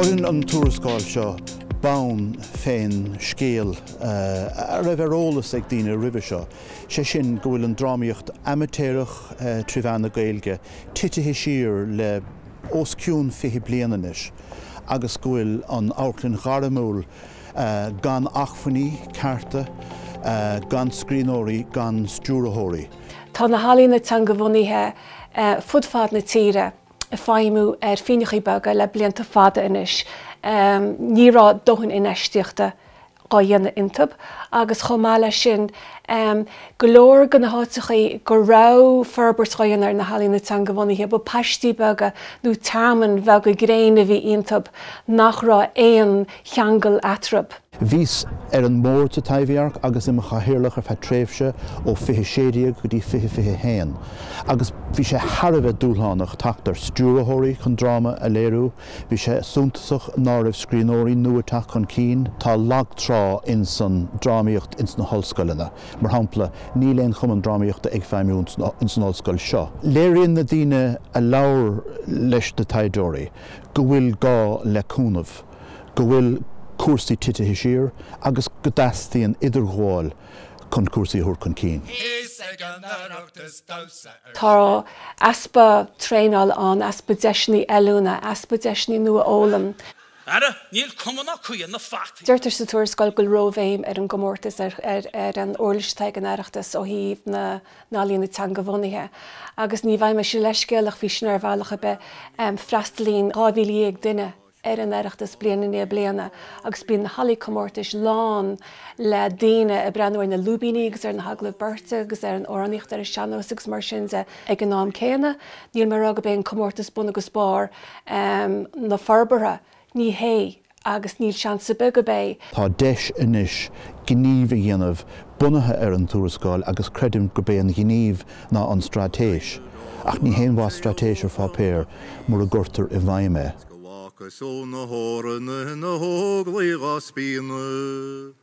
Cuireann an tuarascáil seo bonn fén scéal a raibh ar eolas ag daoine roimhe seo, sé sin go bhfuil an drámaíocht amaitéarach trí mheán na Gaeilge titithe siar le os cionn 20 bliain anois agus go bhfuil an amharclann ghairmiúil gan acmhainní cearta, gan scríbhneoirí, gan stiúrthóirí. Tá na healaíona teangabhunaithe fud fad na tíre ag feidhmiú ar phínneachaí beaga le blianta fada anois. Ní raibh dóthain infheistíochta á dhéanamh iontub agus chomh maith leis sin go leor de na háiteachaí go raibh forbairt á dhéanamh ar na healaíona teangabhunaithe ba paistí beaga nó tearmainn bheaga gréine a bhí iontub nach raibh aon cheangal eatarthu. Bhíos ar an mbord sa Taibhdhearc agus i mo chathaoirleach ar feadh tréimhse ó 2016 go dtí 2021 agus bhí sé thar a bheith dúshlánach teacht ar stiúrthóirí chun dráma a léiriú. Bhí sé suntasach ná raibh scríbhneoirí nua ag teacht chun cinn. Tá lag trá ins an drámaíocht ins na hollscoileanna. Mar shampla, níl aon chumann drámaíochta ag feidhmiú ins an ollscoil seo. Léiríonn na daoine a labhair leis na taighdeoirí go bhfuil gá le cúnamh, go bhfuil cúrsaí titithe siar agus go dteastaíonn idirghabháil chun cúrsaí a thabhairt chun cinn. Tá easpa traenála ann, easpa deiseanna oiliúna, easpa deiseanna nua a fhoghlaim. Ara, níl cuma ná caoi ar na fataí. Deirtear sa tuarascáil go bhfuil róbhéim ar an gcomórtas, ar an uirlis atá ag an Oireachtas ó thaobh na n-ealaíona teangabhunaithe. Agus ní bheidh mise leithscéalach faoi sin ar bhealach ar bith. Freastalaíonn 12,000 duine ar an Oireachtas bliain i ndiaidh bliana agus bíonn na hallaí comórtais lán le daoine ag breathnú ar na lúibíní agus ar na hagallaimh beirte agus ar an amhránaíocht ar an sean-nós agus mar sin de. Ag an am céanna, níl mé ag rá gurb é an comórtas bun agus barr na forbartha, ní hé, agus níl seans ar bith gurb é. Tá deis anois gníomh a dhéanamh bunaithe ar an tuarascáil agus creidim gurb é an gníomh ná an straitéis. Ach ní haon mhaith straitéis ar pháipéar mura gcuirtear i bhfeidhm é. 'S go bhfacas ó na hÓranna na hÓglaigh dhá spíonadh.